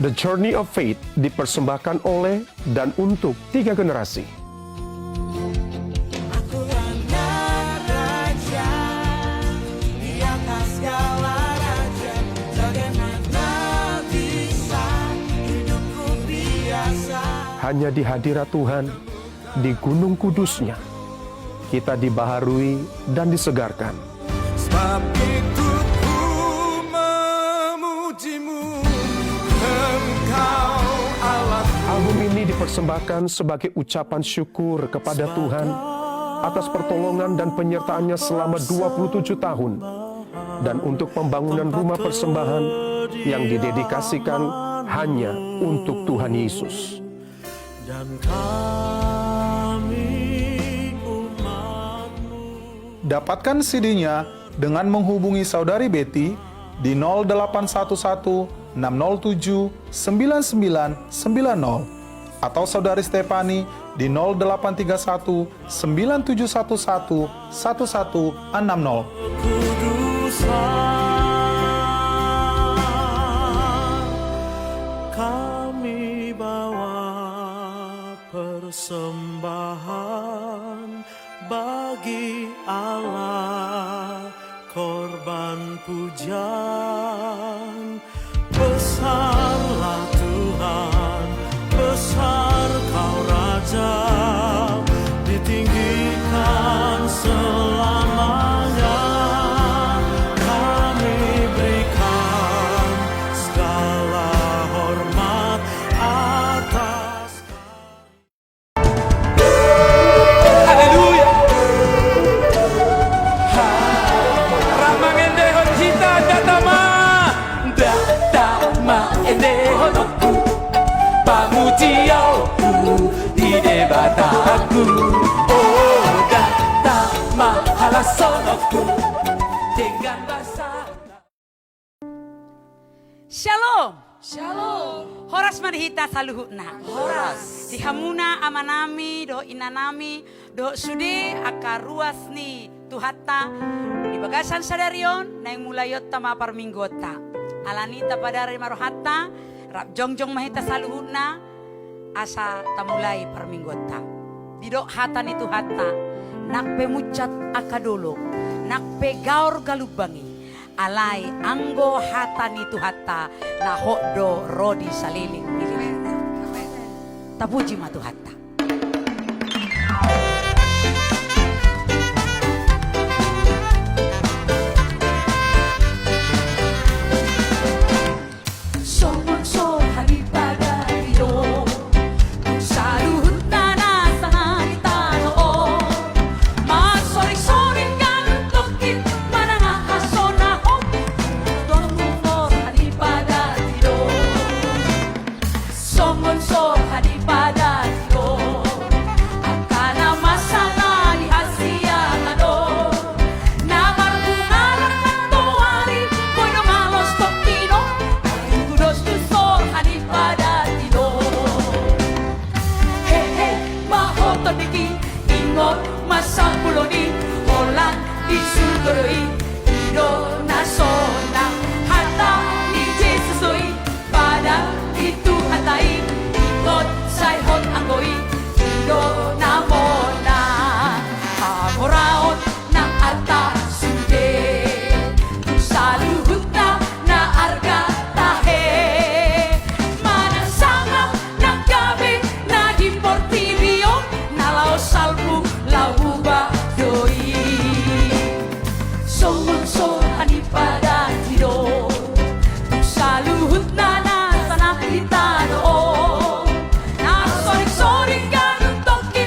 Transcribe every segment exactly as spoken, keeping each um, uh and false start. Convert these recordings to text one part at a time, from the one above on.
The Journey of Faith dipersembahkan oleh dan untuk tiga generasi. Hanya di hadirat Tuhan, di gunung kudus-Nya, kita dibaharui dan disegarkan. Sebab itu ku memuji-Mu, Engkau Allah. Album ini dipersembahkan sebagai ucapan syukur kepada Tuhan atas pertolongan dan penyertaan-Nya selama dua puluh tujuh tahun, dan untuk pembangunan rumah persembahan yang didedikasikan hanya untuk Tuhan Yesus. Dan kami umat-Mu. Dapatkan C D-nya dengan menghubungi Saudari Betty di nol delapan satu satu enam nol tujuh sembilan sembilan sembilan nol atau Saudari Stefani di nol delapan tiga satu sembilan tujuh satu satu satu satu enam nol. Kami bawa persembahan bagi Allah, korban pujian. Besarlah Tuhan, besar Kau Raja, ditinggikan selamanya. Kami berikan segala hormat atas Haleluya. Ha. Rap mangendehon hita, Data ma. Data ma endehononku, pamujianku di Debataku. O, Data ma halashononku denggan basa. Syalom. Syalom. Horas ma di hita saluhutna. Horas. Di hamuna amanami dohot inanami dohot sude angka ruas ni Tuhanta di bagasan sadari on, naeng mulaionta ma parmingguonta. Alani i tapadari ma rohanta, rap jongjong ma hita saluhutna asa tamulai parmingguonta. Didok hata ni Tuhanta, nang pe munsat angka dolok, nang pe gaor galumbang i, alai anggo hata ni Tuhanta na hot do ro di saleleng ni lelengna. Tapuji ma Tuhanta. Songon so hadipada i do tu saluhutna na sangap di tano on. Marsoring-soring ganup tongkin manang aha sonahom, tu dongan so hadipada i do. Songon so hadipada i do angka na masa na di hasiangan on. Na marbunga na toari, boi do malos tongkin on, ai tu dos tu so hadipada i do. Hehe, ma ho tondingki, ingot ma sampuloni, holan di surgo do i, i do na sonang. Hata ni Jesus do i, padan ni Tuhanta i, ingot sai hot anggo i, i do na monang. Hamoraon nang arta sude, tu saluhutna na arga tahe. Manang sangap nang gabe na di portibi on, na laho salpu laho bubar do i. Songon so hadipada i do tu saluhutna na sangap di tano on. Na soring-soring ganup tongkin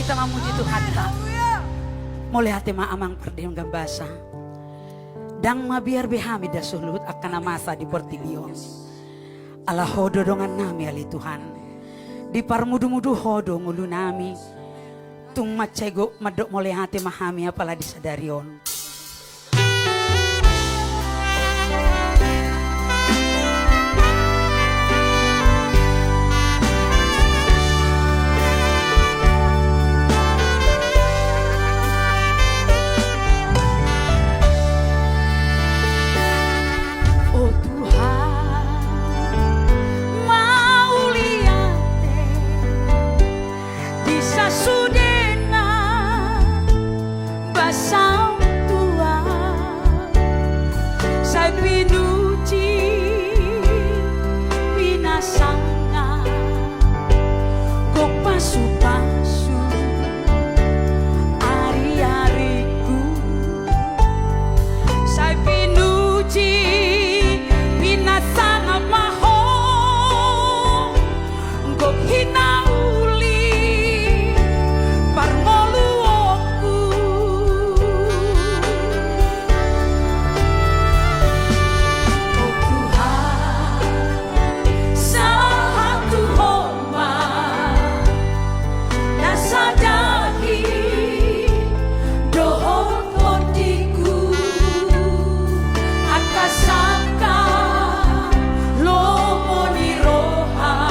Kita mamuji Tuhanta. Mauliate ma Amang pardenggan basa. Ndang mabiar be hami da suhut angka na masa di portibi on. Ala Ho do dongannami ale Tuhan. Diparmudumudu Ho do ngolunami. Tung mansai gok mandok mauliate ma hami apala di sadari on. O Tuhan, mauliate di sasudena basam Tuhan, sai pinuji, pinasangap, gok pasupasu ariariku. Sai pinuji, pinasangap ma Ho, gok hinauli parngoluonku. O Tuhan, sahat tu Ho ma na sada hi dohot tondiku, angka sangkap lomo ni roha,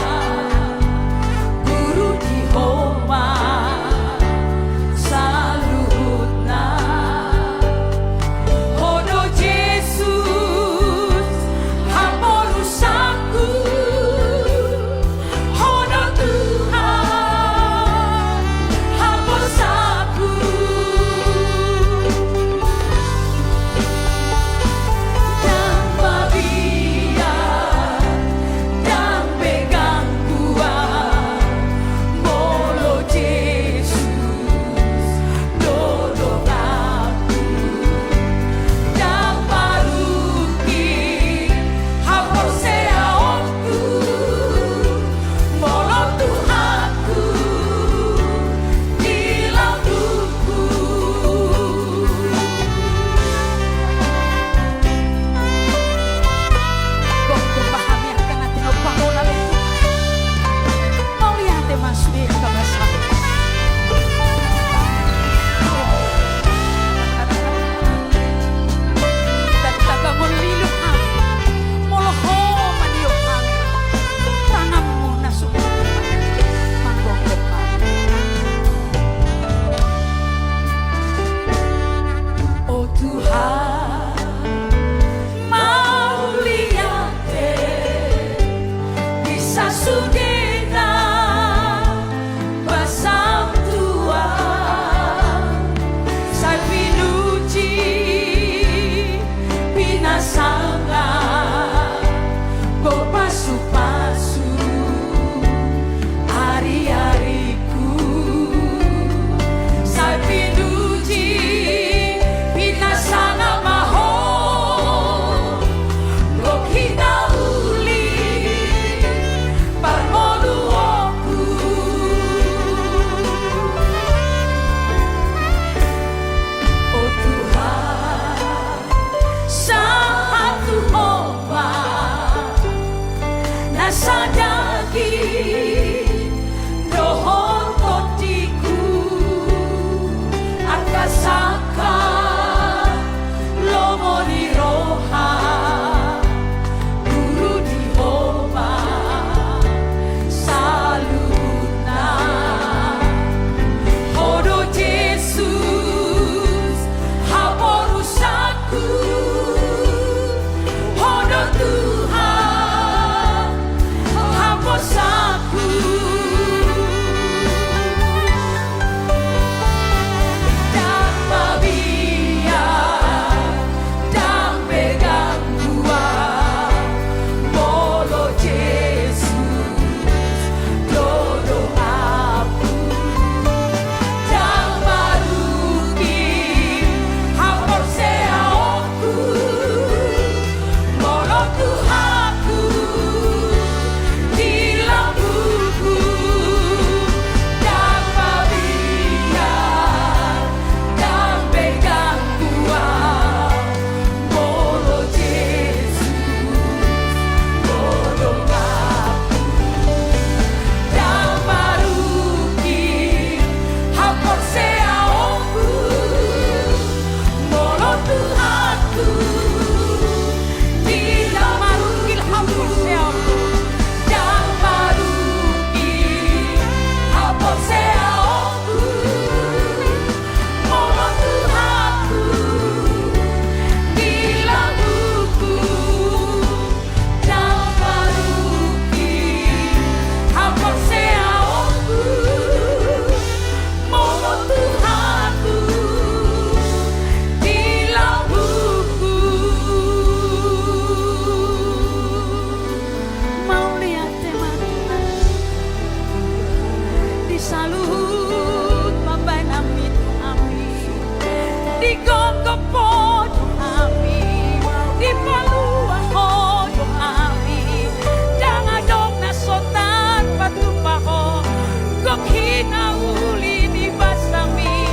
Gok hinauli ni basaMi,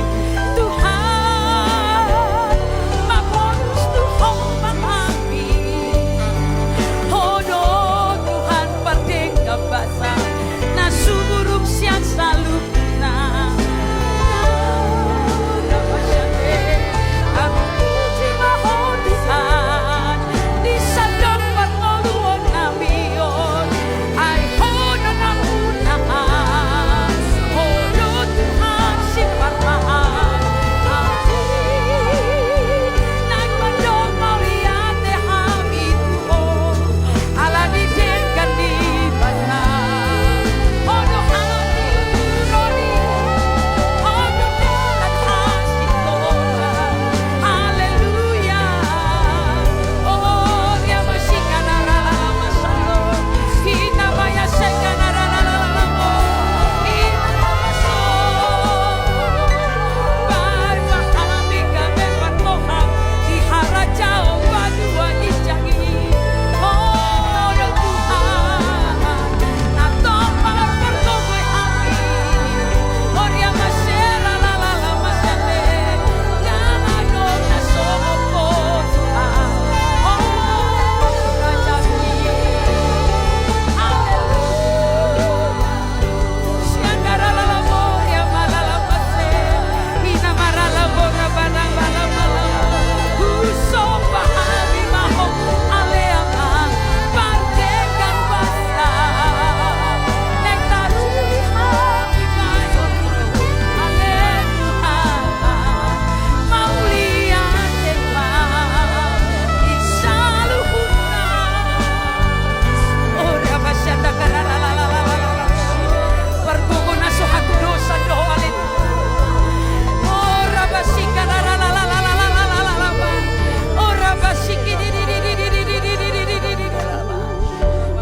Tuhan, mangolus tu Ho ma hami. Ho do Tuhan pardenggan basa na sumurung sian saluhutna. Puji ma Ho Tuhan, di sandok parngoluon nami on. Ai Ho do na munahan, Ho do Tuhan siparmahan. Ai naeng mandok mauliate hami tu Ho, ala ni denggan ni basa. Ho do hami roni, Ho do denggan hasihoran. Haleluya.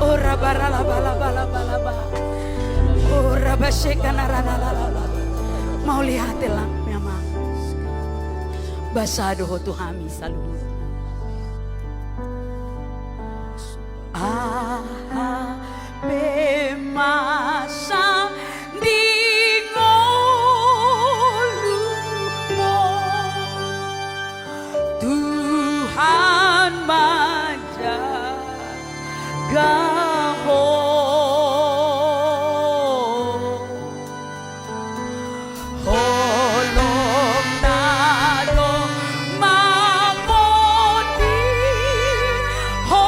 Ora barala bala bala bala ba. Ora baseka na rana la la la. Mauliate ma Amang. Basa do Ho tu hami saluhutna. Aha pe masa di ngolum on, Tuhan manjaga ho. Holong na adong mamboti ho.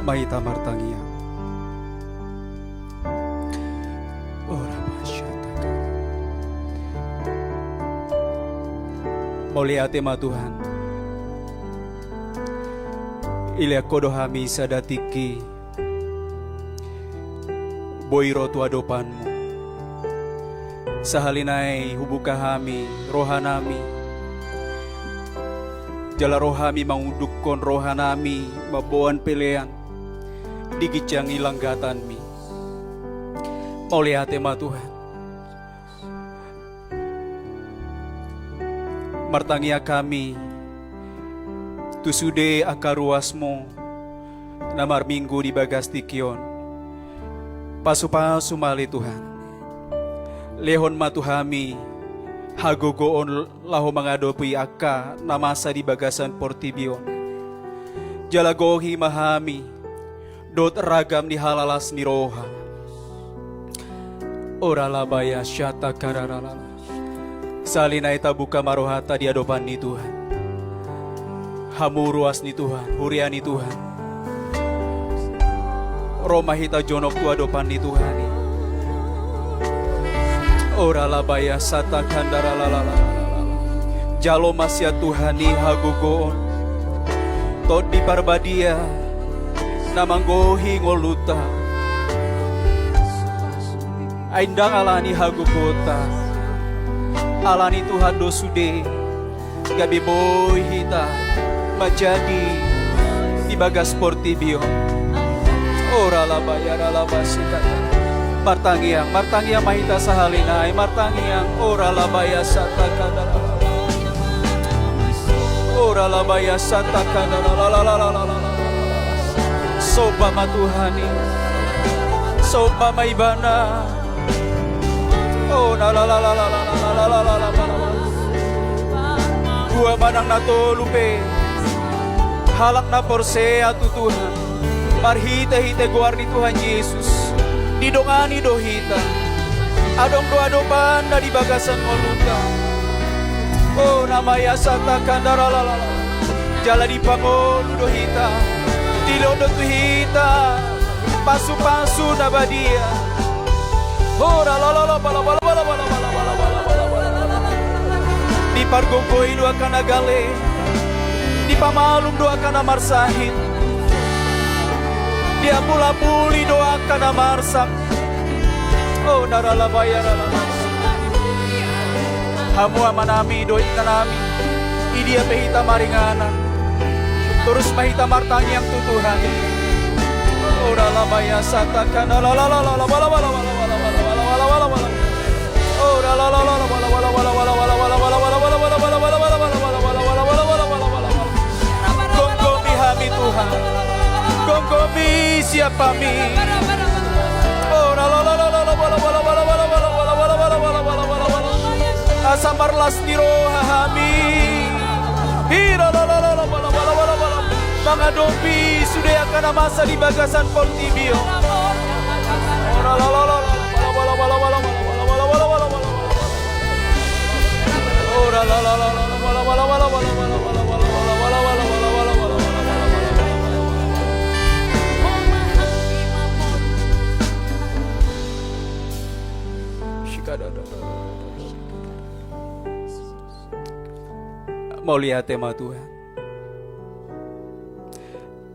ma hita martangiang. Ora basyataka. Mauliate ma Tuhan. Dilehon Ho do hami sada tingki boi ro tu adopanMu. Sahali nai hubuka hami rohanami, jala ro hami mangundukhon rohanami mamboan pelean di ginjang langgatanMi. Mauliate ma Tuhan. Martangiang hami tu sude angka ruasMu na marminggu di bagas tingki on. Pasupasu ma ale Tuhan. Lehon ma tu hami hagogoon laho mangadopi angka na masa di bagasan portibi on. Jala gohi ma hami dohot ragam ni halalas ni roha. Ora labaya syata karararara. Sahali nai tabuka ma rohanta di adopan ni Tuhan. Hamu ruas ni Tuhan, huria ni Tuhan. Ro ma hita jonok tu adopan ni Tuhan i. Ora labaya sata kandara lalala. Jalo ma sian Tuhan i hagogoon, Tondi Parbadia na manggohi ngolunta. Ai ndang ala ni hagogoonta, ala ni Tuhan do sude gabe boi hita manjadi di bagas portibi on. Ora labaya ralaba sikata. Martangiang, martangiang ma hita sahali nai, martangiang. Ora labaya sata kandara. Ora labaya sata kandara. Somba ma Tuhan i. Somba ma Ibana. Oh, na la la la. Dua manang na tolu pe halak na porsea tu Tuhan, marhitehite goar ni Tuhan Jesus, didongani do hita. Adong do adopanna di bagasan ngolunta. Oh, na maya sata kandara lalala. Jala dipangolu do hita. Dilehon do tu hita pasupasu na badia. Ora lalala bala bala bala bala bala bala bala bala bala bala. Dipargogoi do angka na gale. Dipamalum do angka na marsahit. Diambulamuli do angka na marsak. Oh, na ralabaya ralabaya. Hamu amanami dohot inanami, di dia pe hita maringanan, torus ma hita martangiang tu Tuhan. Ora labaya sata kandara lalala. Ora lalala. Gomgomi hami Tuhan. Gomgomi siap hami. Ora lalala. Asa marlas ni roha hami. Ira lalala. Mangadopi sude angka na masa di bagasan portibi on. Ora lalala. Mauliate ma Tuhan.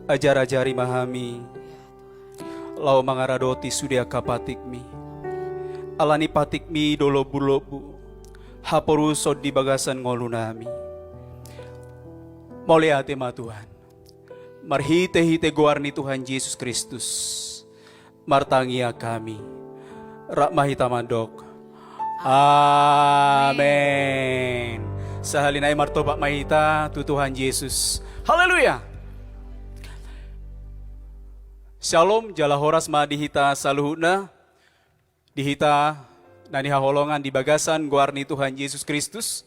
Ajar-ajari ma hami laho mangaradoti sude angka patikmi. Ala ni patikmi do lombu-lombu haporuson di bagasan ngolunami. Mauliate ma Tuhan. Marhite-hite goar ni Tuhan Jesus Kristus, martangiang hami. Rap ma hita mandok. Amen. Sahali nai martopak ma hita tu Tuhan Jesus. Haleluya. Syalom, jala horas ma di hita saluhutna, di hita na nihaholongan di bagasan goar ni Tuhan Jesus Kristus.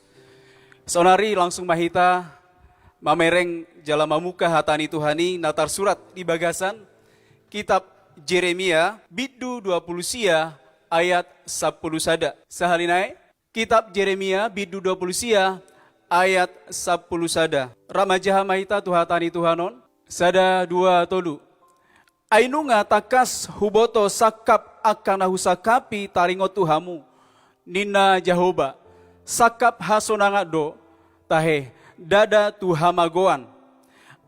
Saonari langsung ma hita mamereng jala mamuka hata ni Tuhan i na tarsurat di bagasan kitab Jeremia bindu dua pulu sia ayat sampulu sada. Sahali nai, kitab Jeremia bindu dua pulu sia ayat sampulu sada. Rap manjaha ma hita tu hata ni Tuhan on. Sada, dua, tolu. Ai nunga tangkas huboto sangkap angka na husangkapi taringot tu hamu, ninna Jahowa, sangkap hasonangan do, tahe, ndada tu hamagoan.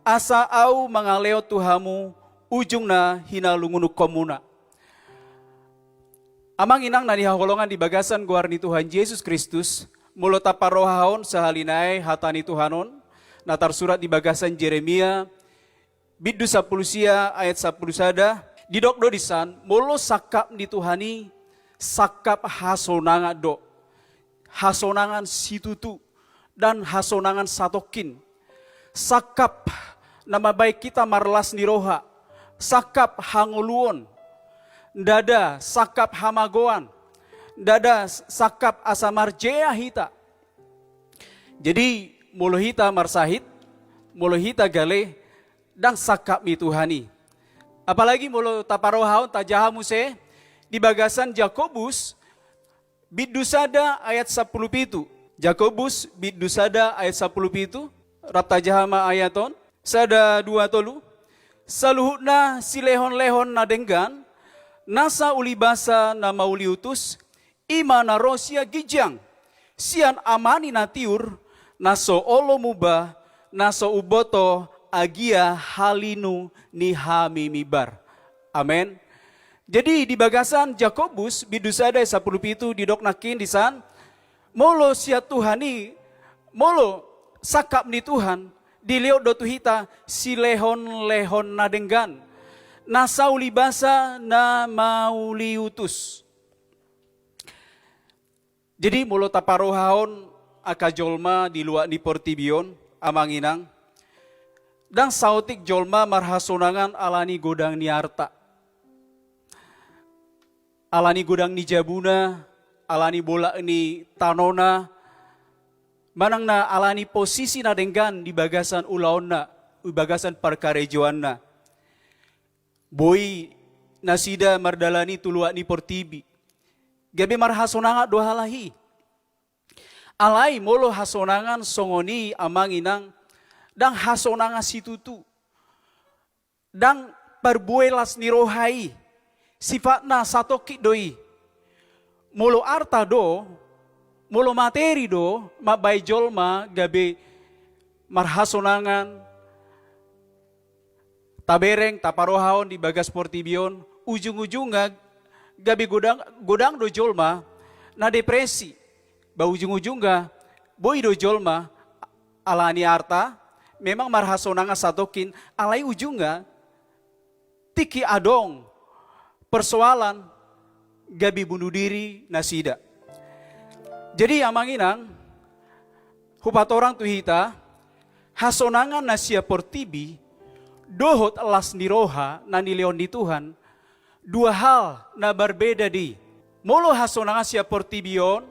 Asa ahu mangalehon tu hamu ujung na hinalungunhonmuna. Amang inang na hinaholongan di bagasan goar ni Tuhan Jesus Kristus, molo taparrohahon sahali nai hata ni Tuhan on, na tarsurat di bagasan Jeremia, bindu sampulu sia ayat sampulu sada, didok do disan, molo sangkap ni Tuhan i, sangkap hasonangan do, hasonangan situtu, dan hasonangan satongkin. Sangkap na mambahen hita marlas ni roha, sangkap hangoluon, ndada sangkap hamagoan, ndada sangkap asa marjea hita. Jadi, molo hita marsahit, molo hita gale, ndang sangkap ni Tuhan i. Apalagi molo taparrohahon, tajaha muse di bagasan Jakobus, bindu sada ayat sampulu pitu. Jakobus bindu sada ayat sampulu pitu. Rap tajaha ma ayat on. Sada, dua, tolu. Saluhutna silehonlehon na denggan, nasa ulibasa na mauliutus, i ma na ro sian ginjang, sian Ama ni na tiur, na so olo muba, na so umboto agia halinu ni hamimibar. Amen. Jadi di bagasan Jakobus bindu sada ayat sampulu pitu didok nangkin disan, molo sian Tuhan i, molo sangkap ni Tuhan, dilehon do tu hita silehonlehon na denggan, nasa ulibasa na mauliutus. Jadi molo taparrohahon angka jolma di luat ni portibi on, amang inang, ndang saotik jolma marhasonangan ala ni godang ni arta, ala ni godang ni jabuna, ala ni bolak ni tanona, manang na ala ni posisi na denggan di bagasan ulaonna, di bagasan parkarejoanna. Boi nasida mardalani tu luat ni portibi, gabe marhasonangan do halak i. Alai molo hasonangan songon i, amang inang, ndang hasonangan situtu, ndang parbue las ni roha i, sifatna satongkin do i. Molo arta do, molo materi do mambahen jolma gabe marhasonangan, tabereng, taparrohahon di bagas portibi on, ujung-ujungna gabe godang, godang do jolma na depresi. Ba ujung-ujungna boi do jolma ala ni arta memang marhasonangan satongkin, alai ujungna tingki adong persoalan gabe bunuh diri nasida. Jadi amang inang, hupatorang tu hita, hasonangan na sian portibi dohot las ni roha na nilehon ni Tuhan, dua hal na marbeda do i. Molo hasonangan sian portibi on,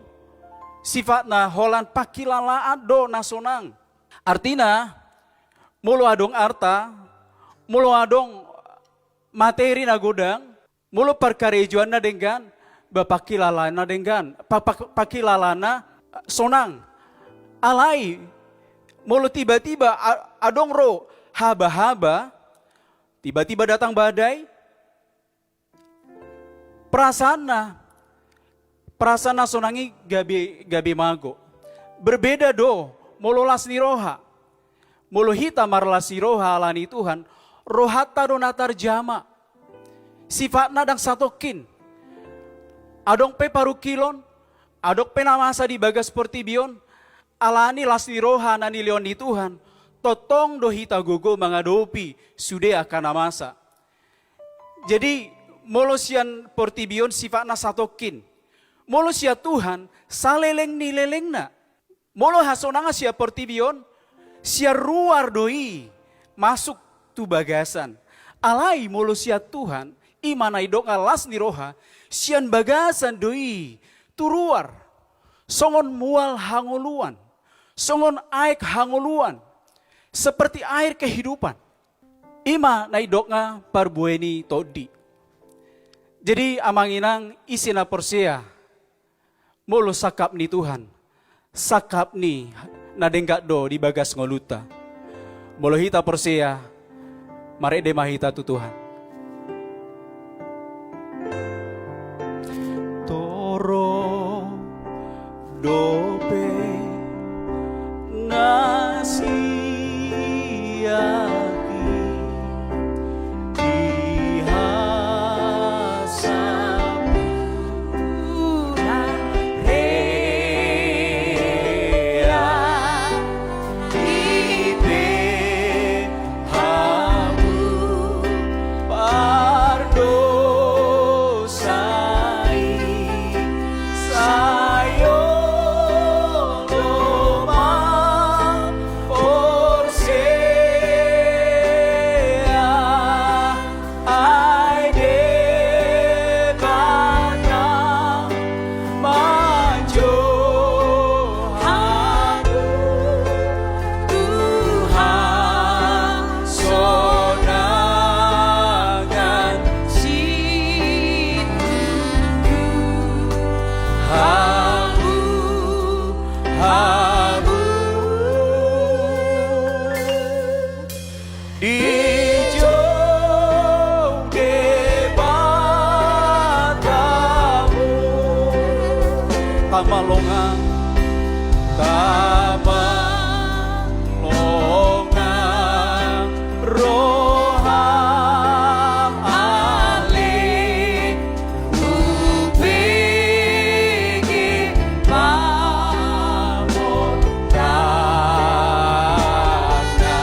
sifatna holan pangkilalaan do na sonang. Artina, molo adong arta, molo adong materi na godang, molo parkarejoanna denggan, ba pangkilalaanna denggan, pa-, pa-, pangkilalaanna sonang. Alai, molo tiba-tiba a-, adong ro haba-haba, tiba-tiba datang badai, perasaanna, perasaan na sonang i gabe, gabe mago. Berbeda do molo las ni roha. Molo hita marlas ni roha ala ni Tuhan, rohanta do na tarjama. Sifatna ndang satongkin. Adong pe parungkilon, adong pe na masa di bagas portibi on, ala ni las ni roha na nilehon ni Tuhan, tongtong do hita gogo mangadopi sude angka na masa. Jadi, molo sian portibi on sifatna satongkin. Molo sian Tuhan, saleleng ni lelengna. Molo hasonangan sian portibi on, sian ruar do i masuk tu bagasan. Alai molo sian Tuhan, i ma na nidokna las ni roha, sian bagasan do i tu ruar. Songon mual hangoluan, songon aek hangoluan, seperti air kehidupan. I ma na nidokna parbue ni tondi. Jadi amang inang, ise na porsea, molo sangkap ni Tuhan, sangkap ni na denggan do di bagas ngolunta. Molo hita porsea, marende ma hita tu Tuhan. Dope na siaki di hasapuran hea, dipe hamu pardosa i, sai olo ma porsea. Ai Debata manjou hamu tu hasonangan, situtu hamu, hamu dijou Debata mu. Tama longang, tama longang, roham ale hubege pamondangna.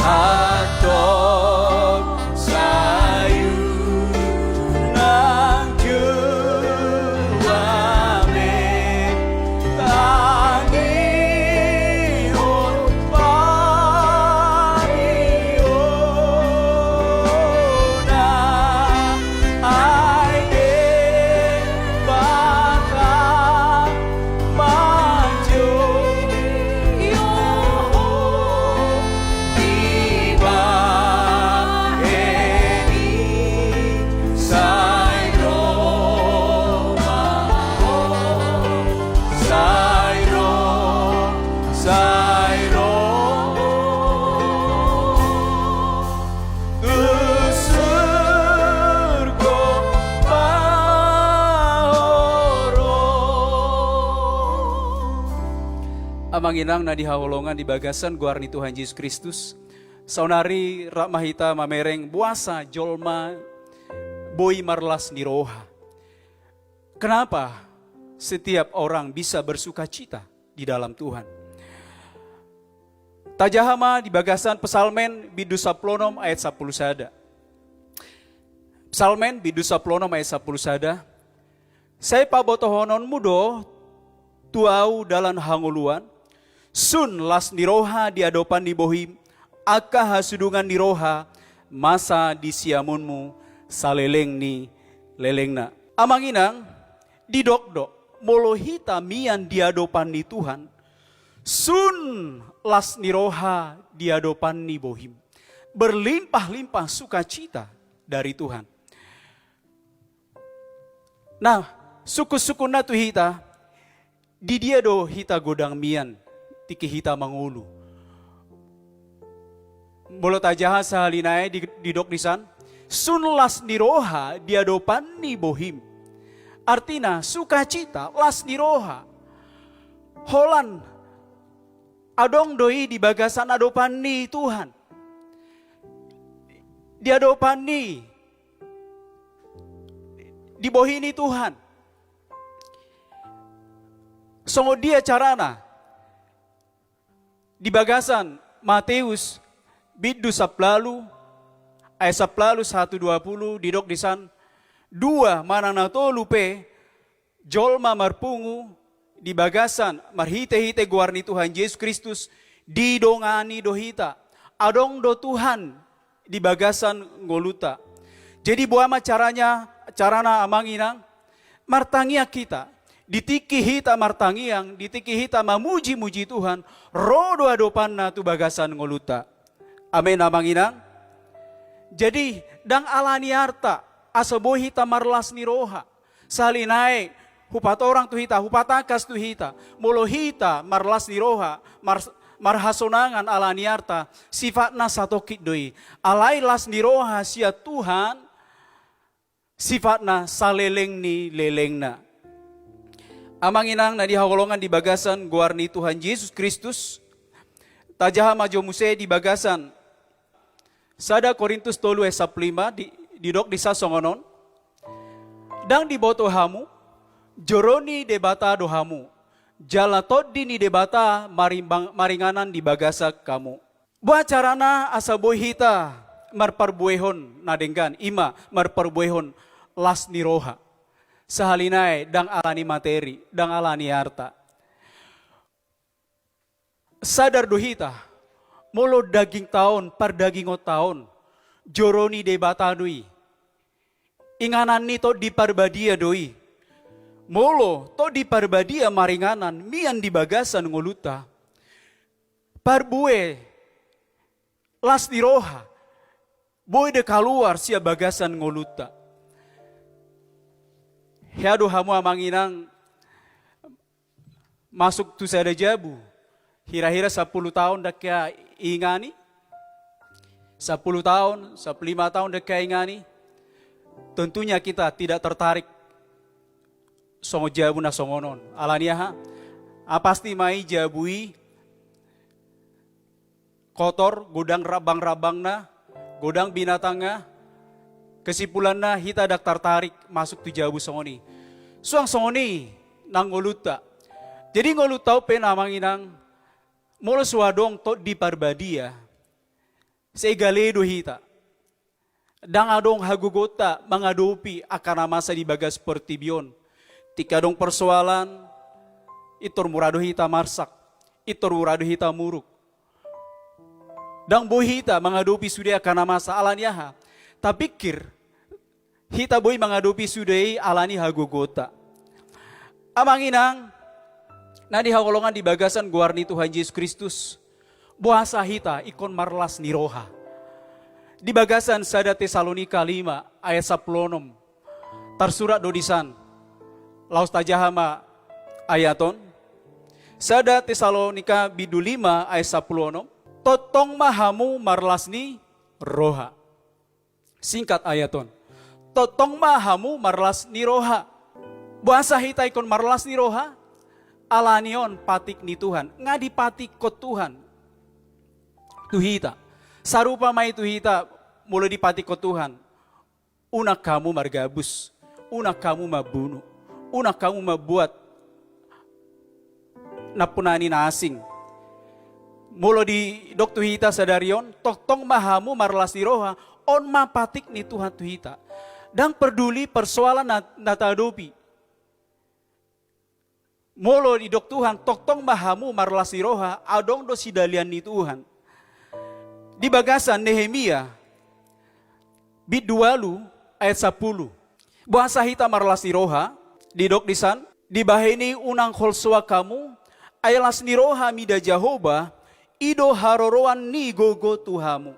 Antong sai unang jua be tangihon pangihonna. Ai Debata manjou ho, dibahen i sai ro ma ho, sai ro, sai ro tu surgo ma ho ro. Amang inang na hinaholongan di bagasan goar ni Tuhan Jesus Kristus, saonari rap ma hita mamereng boasa jolma boi marlas ni roha. Kenapa setiap orang bisa bersukacita di dalam Tuhan? Tajaha ma di bagasan Psalmen bindu sampulu onom ayat sampulu sada. Psalmen bindu sampulu onom ayat sampulu sada. Sai pabotohononmu do tu ahu dalan hangoluan, sun las ni roha di adopan ni bohim, angka hasudungan ni roha masa di siamunmu saleleng ni lelengna. Amang inang, didok do, molo hita mian di adopan ni Tuhan, sun las ni roha di adopan ni bohim. Berlimpah-limpah sukacita dari Tuhan. Nah, sungkun-sungkunna tu hita, di dia do hita godang mian tingki hita mangolu? Molo tajaha sahali nai di, didok disan, sun las ni roha di adopan ni bohim. Artina, sukacita, las ni roha. Holan adong do i di bagasan adopan ni Tuhan. Di adopan ni, di bohi ni Tuhan. Songon dia carana? Di bagasan Mateus bindu sampulu ualu, ayat sampulu ualu sahat tu dua pulu, didok disan, dua manang na tolu pe jolma marpungu di bagasan marhite-hite goar ni Tuhan Jesus Kristus, didongani do hita. Adong do Tuhan di bagasan ngolunta. Jadi boha ma caranya, carana amang inang, martangiang hita, di tingki hita martangiang, di tingki hita mamuji-muji Tuhan, ro do adopanna tu bagasan ngolunta. Amen, amang inang. Jadi, ndang ala ni arta asa boi hita marlas ni roha. Sahali nai, hupatorang tu hita, hupatangkas tu hita, molo hita marlas ni roha, mar-, marhasonangan ala ni arta, sifatna satongkin do i. Alai las ni roha sian Tuhan, sifatna saleleng ni lelengna. Amang inang na di hagolongan di bagasan goar ni Tuhan Jesus Kristus, tajaha ma jo muse di bagasan sada Korintus tolu ayat sampulu lima di, didok disi songon on. Ndang diboto hamu, joro ni Debata do hamu, jala tondi ni Debata marimbang, maringanan di bagasan hamu. Boha carana asa boi hita marparbuehon na denggan, ima marparbuehon las ni roha. Sahali nai ndang ala ni materi, ndang ala ni arta. Sadar do hita, molo dagingta on, pardagingonta on, joro ni Debata do i. Inganan ni Tondi Parbadia do i. Molo Tondi Parbadia maringanan mian di bagasan ngolunta, parbue las ni roha boi do kaluar sian bagasan ngolunta. Hea do hamu amang inang masuk tu sada jabu, hira-hira sampulu taon ndang hea ingani, sampulu taon, sampulu lima taon ndang hea ingani, tentunya kita tidak tertarik songon jabu na songon on. Ala ni aha? Ah, pasti ma i jabu i kotor, godang rabang-rabangna, godang binatangna, kesimpulanna hita ndang tartarik masuk tu jabu songon i. Suang songon i nang ngolunta. Jadi ngolunta on pe amang inang, molo so adong Tondi Parbadia, sai gale do hita. Ndang adong hagogoonta mangadopi angka na masa di bagas portibi on. Tingki adong persoalan, pintor mura do hita marsak, pintor mura do hita muruk. Ndang boi hita mangadopi sude angka na masa ala ni aha? Tapingkir, hita boi mangadopi sude i ala ni hagogoonta. Amang inang na di hagolongan di bagasan goar ni Tuhan Jesus Kristus, boasa hita ingkon marlas ni roha? Di bagasan sada Tesalonika lima ayat sampulu onom, tarsurat do disan. Laos tajaha ma ayat on. Sada Tesalonika bindu lima ayat sampulu onom. Tongtong ma hamu marlas ni roha. Singkat ayat on. Tongtong ma hamu marlas ni roha. Boasa hita ingkon marlas ni roha? Ala ni on patik ni Tuhan. Nga dipatikkon Tuhan tu hita. Sarupa ma i tu hita molo dipatikkon Tuhan. Unang hamu margabus, unang hamu mambunu, unang hamu mambuat nampunani na asing. Molo didok tu hita sadari on, tongtong ma hamu marlas ni roha, on ma patik ni Tuhan tu hita. Ndang parduli persoalan na, na tahadopi. Molo didok Tuhan, tongtong ma hamu marlas ni roha, adong do sidalian ni Tuhan. Di bagasan Nehemia, bindu ualu ayat sampulu. Boasa hita marlas ni roha, didok disan, dibahen i unang holsoan hamu, ai las ni roha mida Jahowa, i do haroroan ni gogo tu hamu.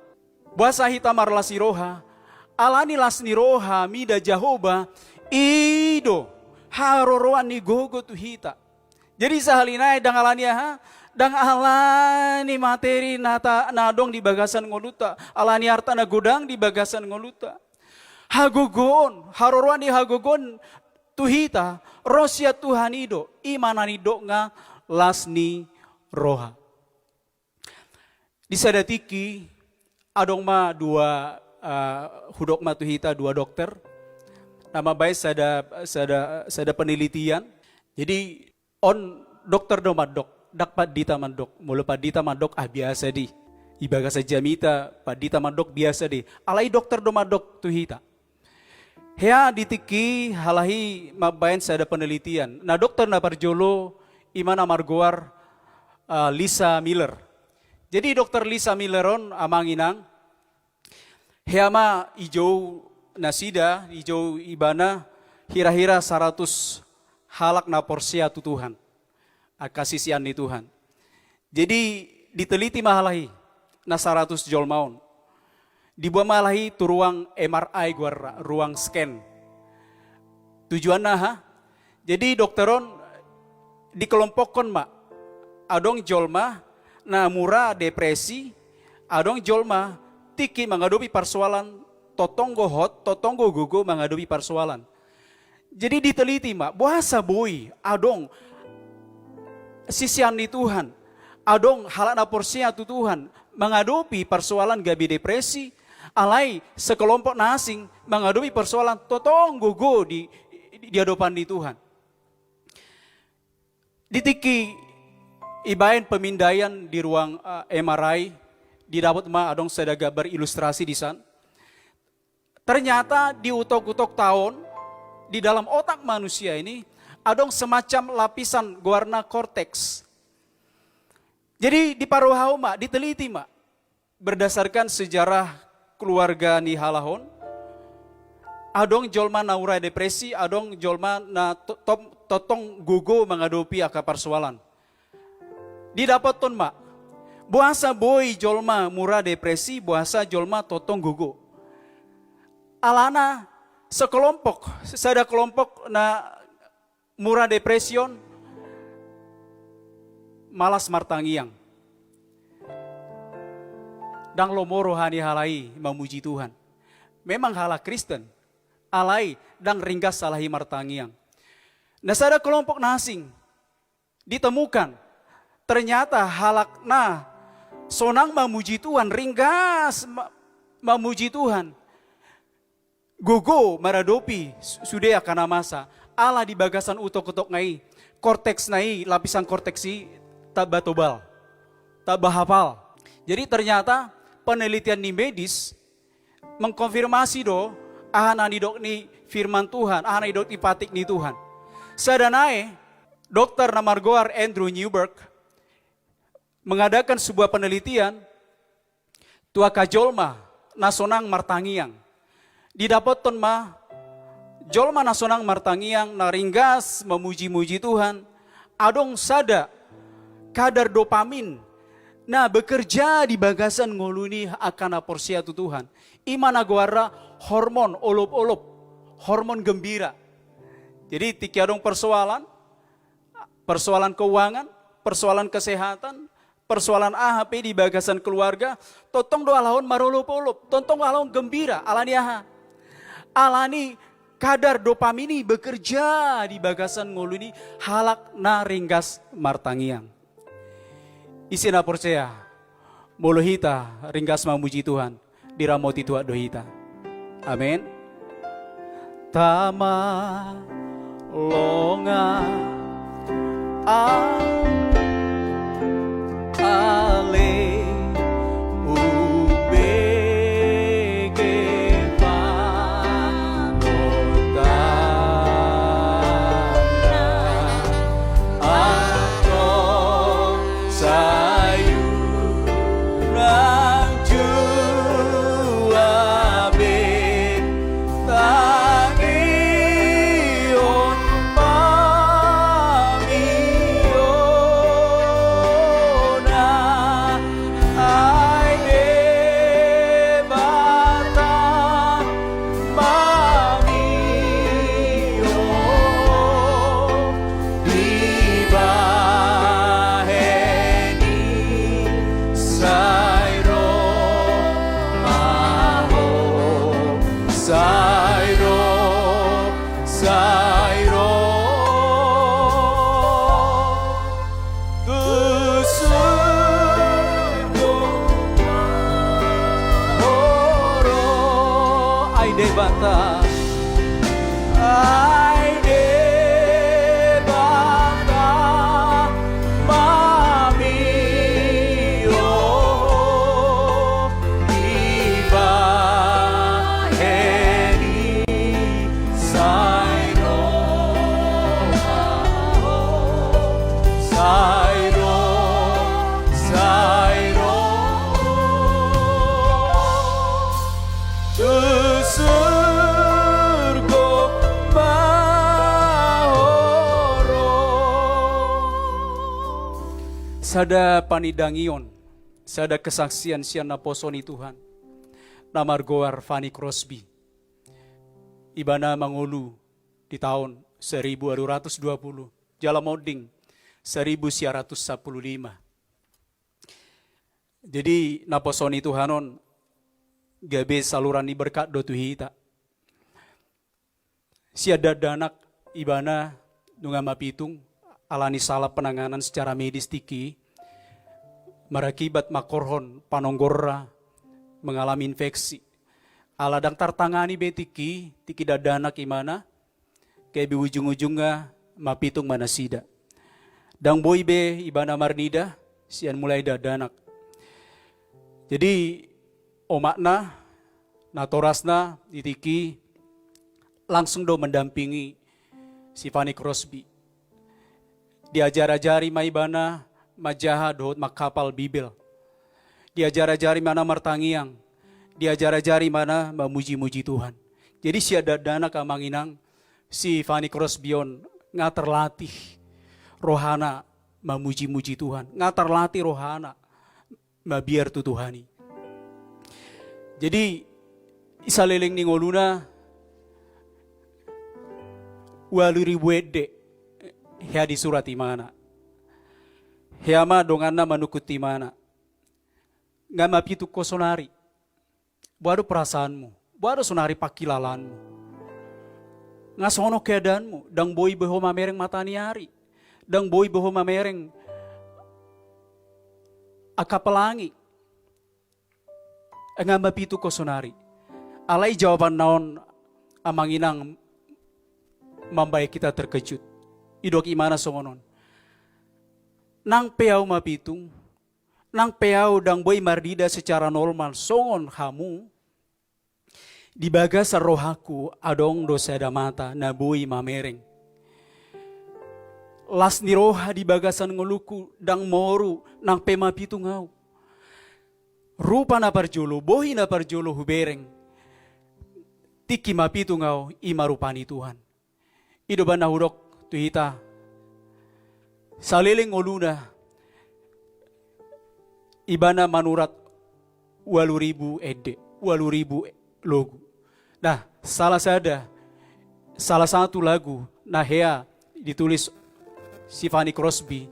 Boasa hita marlas ni roha, ala ni las ni roha mida Jahowa, i do haroroan ni gogo tu hita. Jadi sahali nai ndang ala ni aha, ndang ala ni materi na ta, na adong di bagasan ngolunta, ala ni arta na godang di bagasan ngolunta. Hagogoon, haroroan ni hagogoon tu hita, ro sian Tuhan i do, i ma na nidok nga las ni roha. Di sada tingki, adong ma dua, eh, hudok ma tu hita dua dokter, na mambaen sada, sada, sada penelitian. Jadi, on dokter do mandok, ndang pandita mandok. Molo pandita mandok, ah, biasa do i. Di bagasan jamita, pandita mandok biasa do i. Alai dokter do mandok tu hita. Hea di tingki halahi mambaen sada penelitian. Na dokter na parjolo i ma na margoar, eh, Lisa Miller. Jadi dokter Lisa Miller on amang inang, hea ma dijou nasida, dijou ibana hira-hira saratus halak na porsea tu Tuhan. Angka sisean ni Tuhan. Jadi diteliti ma halahi na saratus jolma on. Diboan ma halahi tu ruang M R I goarna, ruang scan. Tujuanna aha? Jadi dokter on dikelompokkon ma. Adong jolma na mura depresi, adong jolma tingki mangadopi parsoalan, tongtong do hot, tongtong do gogo mangadopi parsoalan. Jadi diteliti ma, boasa boi adong sisean ni Tuhan, adong halak na porsea tu Tuhan, mangadopi parsoalan gabe depresi, alai sekelompok na asing mangadopi parsoalan totong gogo di, di, di adopan ni Tuhan. Di tingki ibaen pemindaian di ruang, eh, M R I, didapot ma adong sada gambar ilustrasi di san. Ternyata di utok-utok taon, di dalam otak manusia ini, adong semacam lapisan goarna korteks. Jadi diparrohahon ma, diteliti ma. Berdasarkan sejarah keluarga ni halak on, adong jolma na mura depresi, adong jolma na to-, tom-, totong gogo mangadopi angka parsoalan. Didapothon ma, boasa boi jolma mura depresi, boasa jolma totong gogo. Alana sekelompok, sada kelompok na mura depresi on, malas martangiang. Ndang lomo roha ni halak i mamuji Tuhan. Memang halak Kristen, alai ndang ringgas halak i martangiang. Na sada kelompok na asing, ditemukan, ternyata halak na sonang mamuji Tuhan, ringgas ma-, mamuji Tuhan, gogo maradopi su-, sude angka na masa, ala di bagasan utok-utokna i, korteksna i, lapisan korteks i tamba tobal, tamba hapal. Jadi ternyata penelitian ni medis mengkonfirmasi do aha na nidok ni firman Tuhan, aha na nidok ni patik ni Tuhan. Sada nai, dokter na margoar Andrew Newberg mengadakan sebuah penelitian tu angka jolma na sonang martangiang. Didapothon ma, jolma na sonang martangiang, na ringgas mamuji-muji Tuhan, adong sada kadar dopamin na bekerja di bagasan ngolu ni angka na porsea tu Tuhan. I ma na goarna hormon olop-olop, hormon gembira. Jadi tingki adong persoalan, persoalan keuangan, persoalan kesehatan, persoalan aha pe di bagasan keluarga, tongtong do halak on marolop-olop, tongtong halak on gembira, alani aha? Alani kadar dopamin i bekerja di bagasan ngolu ni halak na ringgas martangiang. Ise na porsea, molo hita ringgas mamuji Tuhan, diramoti Tuhan do hita. Amen. Tama longa a ale ubege panotangna. Antong sai unang jua be tangihon pamiona, ai Debata mamio. Dibahen i sai ro ma ho, sai ro, sai ro. Tu surgo ma ho ro, ai Debata, ai Debata mamio. Dibahen i sai ro, sai ro, sai ro. Tu surgo ma ho ro. Sada panindangion, sada kesaksian sian naposo ni Tuhan, na margoar Fanny Crosby. Ibana mangolu di taon seribu walu ratus dua pulu, jala monding seribu sia ratus sampulu lima. Jadi naposo ni Tuhan on gabe saluran ni berkat do tu hita. Sian dakdanak ibana nunga mapitung, alani salah penanganan secara medis tingki i, marakibat mangkorhon panonggorna mengalami infeksi. Ala ndang tartangani be tingki i, tingki dakdanak ibana, gabe ujung-ujungna mapitung ma nasida. Ndang boi be ibana marnida sian mulai dakdanak. Jadi omakna, natorasna di tingki i langsung do mendampingi si Fanny Crosby. Diajar-ajari ma ibana manjaha dohot manghapal Bibel. Diajar-ajari ibana martangiang. Diajar-ajari ibana mamuji-muji Tuhan. Jadi sian dakdanak, amang inang, si Fanny Crosby on nga terlatih rohana mamuji-muji Tuhan, nga terlatih rohana mabiar tu Tuhan i. Jadi saleleng ni ngoluna, ualu ribu ende hea disurat ibana. Hea ma donganna manungkun ibana. Nga mapitung ho sonari. Boha do perasaanmu? Boha do sonari pangkilalaanmu? Nga songon on keadaanmu, ndang boi be ho mamereng mata ni ari, ndang boi be ho mamereng angka pelangi. Nga mapitung ho sonari. Alai jawabanna on, amang inang, mambaen hita terkejut. Didok ibana songon on: Nang pe ahu mapitung, nang pe ahu ndang boi marnida secara normal songon hamu, di bagasan rohangku adong do sada mata na boi mamereng. Las ni roha di bagasan ngolungku, ndang moru nang pe mapitung ahu. Rupa na parjolo, bohi na parjolo hubereng tingki mapitung ahu, i ma rupa ni Tuhan. I do umbahen na hudok tu hita, saleleng ngoluna ibana manurat ualu ribu ende, ualu ribu logu. Nah, salah sada, salah satu lagu na hea ditulis si Fanny Crosby,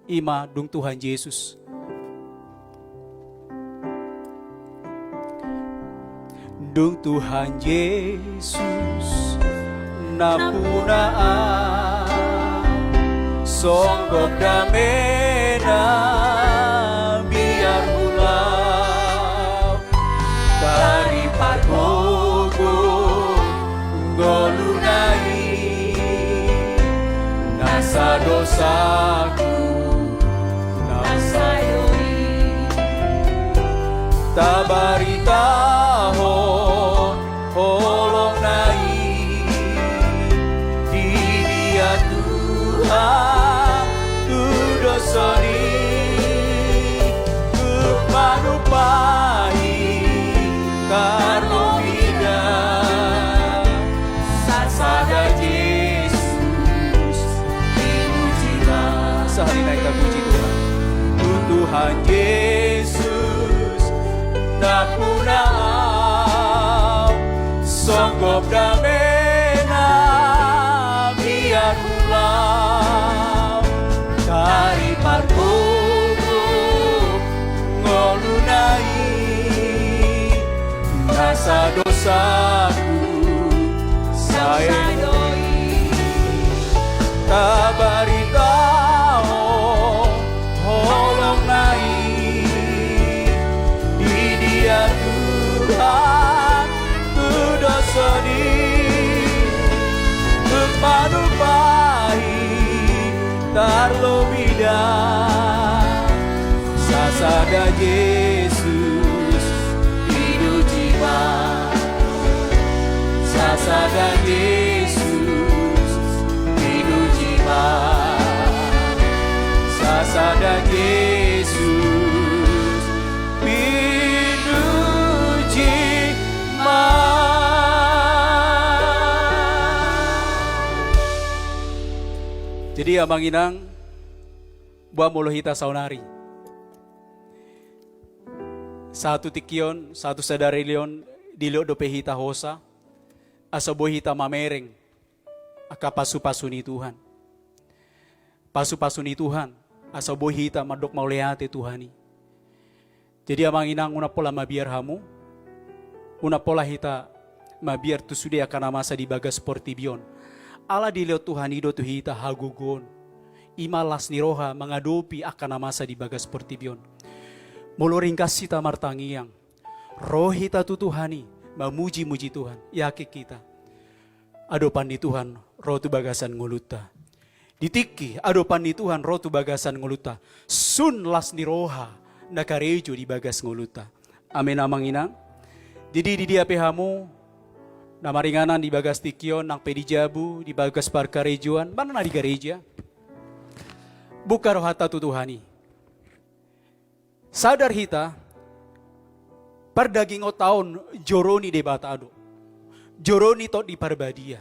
i ma Dung Tuhan Jesus. Dung Tuhan Jesus nampuna ahu, songgop damena biar hulau, taripar gogo ngoluna i, nasa dosaku nasa do i. Tabaritahon holongna i di dia Tuhan tu dosa ni, tuk manumpahi tarlobi da. Sasada Jesus dipuji ma. Sahali nai tapuji Tuhan. Dung Tuhan Jesus nampuna ahu, songgop damena biar hulau, taripar gogo ngoluna i, nasa dosaku sae do i. Tabaritahon holongna i di dia Tuhan tu dosa ni, tuk manumpahi tarlobi da. Sasada Jesus pinuji ma. Sasada Jesus pinuji ma. Sasada Jesus pinuji ma. Jadi amang inang, boha molo hita saonari, sahat tu tingki on, sahat tu sadari on, dilehon dope hita hosa asa boi hita mamereng angka pasupasu ni Tuhan. Pasupasu ni Tuhan asa boi hita mandok mauliate tu Tuhan i. Jadi amang inang, unang pola mabiar hamu, unang pola hita mabiar tu sude angka na masa di bagas portibi on. Ala dilehon Tuhan i do tu hita hagogoon, i ma las ni roha mangadopi angka na masa di bagas portibi on. Molo ringgas hita martangiang, ro hita tu Tuhan i, mamuji-muji Tuhan, yakin hita adopan ni Tuhan ro tu bagasan ngolunta. Di tingki adopan ni Tuhan ro tu bagasan ngolunta, sun las ni roha na karejo di bagas ngolunta. Amen, Amang Inang. Jadi di dia pe hamu na maringanan di bagas tingki on, nang pe di jabu, di bagas parkarejoan, manang na di gareja, buka rohanta tu Tuhan i. Sadar hita, pardagingonta on joro ni Debata do. Joro ni Tondi Parbadia.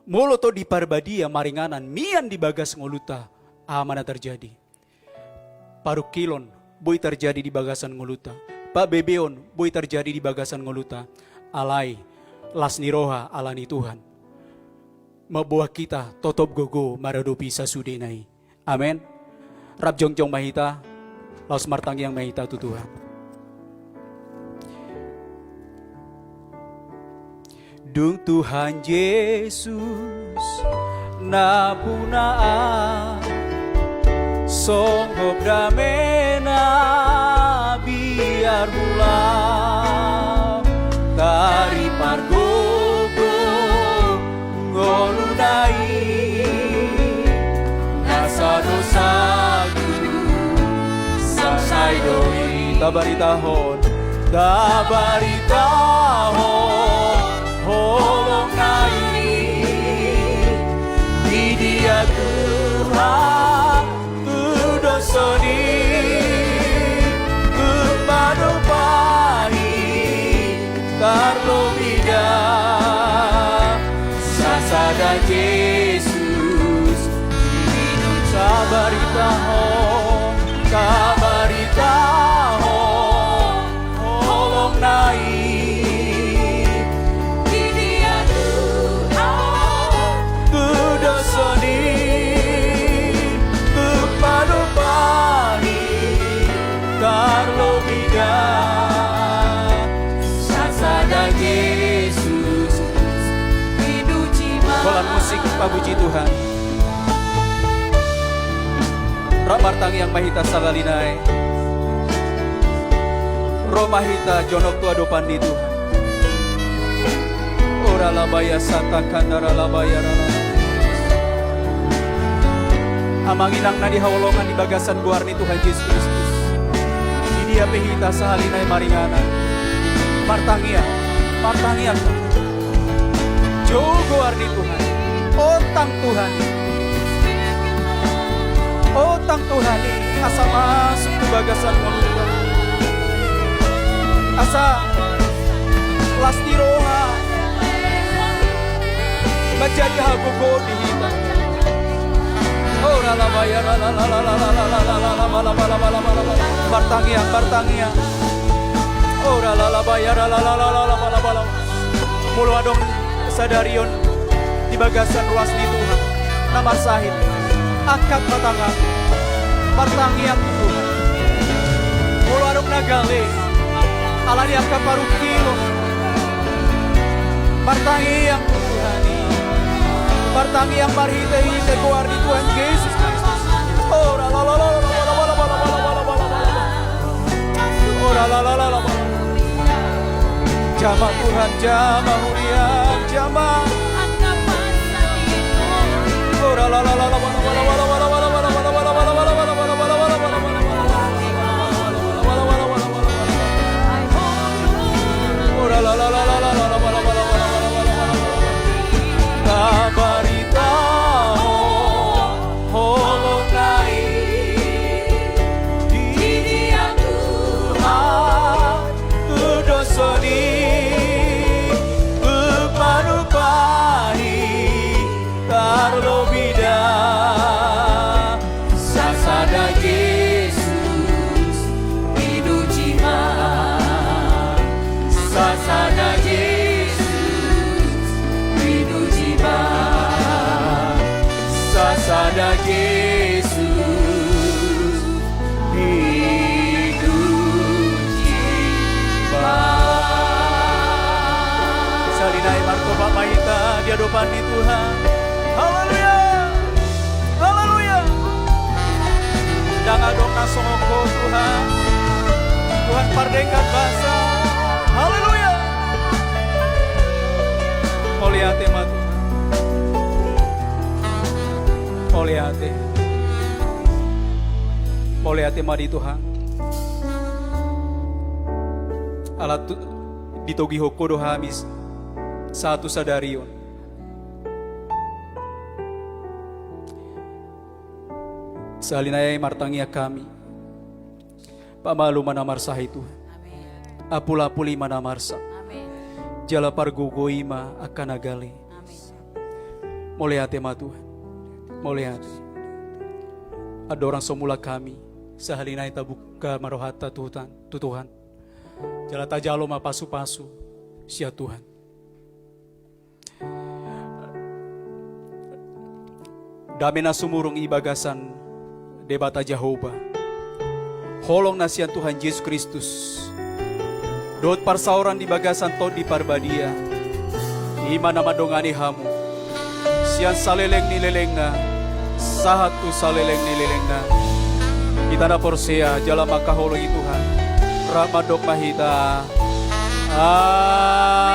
Molo Tondi Parbadia maringanan mian di bagas ngolunta, aha ma na tarjadi? Parungkilon boi tarjadi di bagasan ngolunta. Pabebeon boi tarjadi di bagasan ngolunta. Alai las ni roha ala ni Tuhan mamboan hita totop gogo maradopi sasudena i. Amen. Rap jongjong ma hita, laos martangiang ma hita tu Tuhan. Dung Tuhan Jesus napunahan, songgop damena biar hulam, taripargogo ngoluna i, nasa dosaku sansai do i. Tabaritahon, tabaritahon holongna i, di dia Tuhan tu dosa ni, tu padopan i, tarlobi da sasada Jesus. Tabaritahon, tabaritahon holongna i, di dia Tuhan tu dosa ni, tu padopan i, tarlobi da sasada Jesus. Holan musik pamuji Tuhan. Rap martangiang ma hita sahali nai. Ro ma hita jonok tu adopan ni Tuhan. Ora labaya sata kandara labaya rala. Amang inang na hinaholongan di bagasan goar ni Tuhan Jesus Kristus, di dia pe hita sahali nai maringanan, martangiang, martangiang. Jolo goar ni Tuhan. Otang Tuhan i. Otang Tuhan i asa masuk tu bagasan ngolunta. Asa las ni roha manjadi hagogoon di hita. Ora labaya rala. Martangiang, martangiang. Ora labaya rala. Molo adong sadari on di bagasan ruas ni Tuhan na marsahit, angkat ma tangan, martangiang tu Tuhan. Molo adong na gale ala ni angka parungkilon, martangiang tu Tuhan i. Martangiang marhitehite goar ni Tuhan Jesus Kristus. Ora labaya. Ora labaya. Jamah Tuhan, jamah huria, jamah. Ora labaya. Ora labaya. Tabaritahon holongna i, di dia Tuhan tu dosa ni, tu padopan i, tarlobi da Pan ni Tuhan. Haleluya. Haleluya. Ndang adong na songon Ho Tuhan. Tuhan pardenggan basa. Haleluya. Mauliate ma Tuhan. Mauliate. Mauliate ma di Tuhan. Ala tu, ditogihon Ho do hami sahat tu sadari on. Sahali nai martangiang hami. Pamalu ma na marsahi Tuhan. Amin. Apul-apuli ma na marsak. Amin. Jala pargogoi ma angka na gale. Amin. Mauliate ma Tuhan. Mauliate. Andorang so mulak hami, sahali nai tabuka ma rohanta tu Tuhan, tu Tuhan. Jala tajalo ma pasu-pasu sian Tuhan. Dame na sumurung di bagasan Debata Jahowa, holong na sian Tuhan Jesus Kristus, dohot parsaoran di bagasan Tondi Parbadia, i ma na mandongani hamu sian saleleng ni lelengna sahat tu saleleng ni lelengna. Hita na porsea jala mangkaholongi Tuhan, rap mandok ma hita. Amin.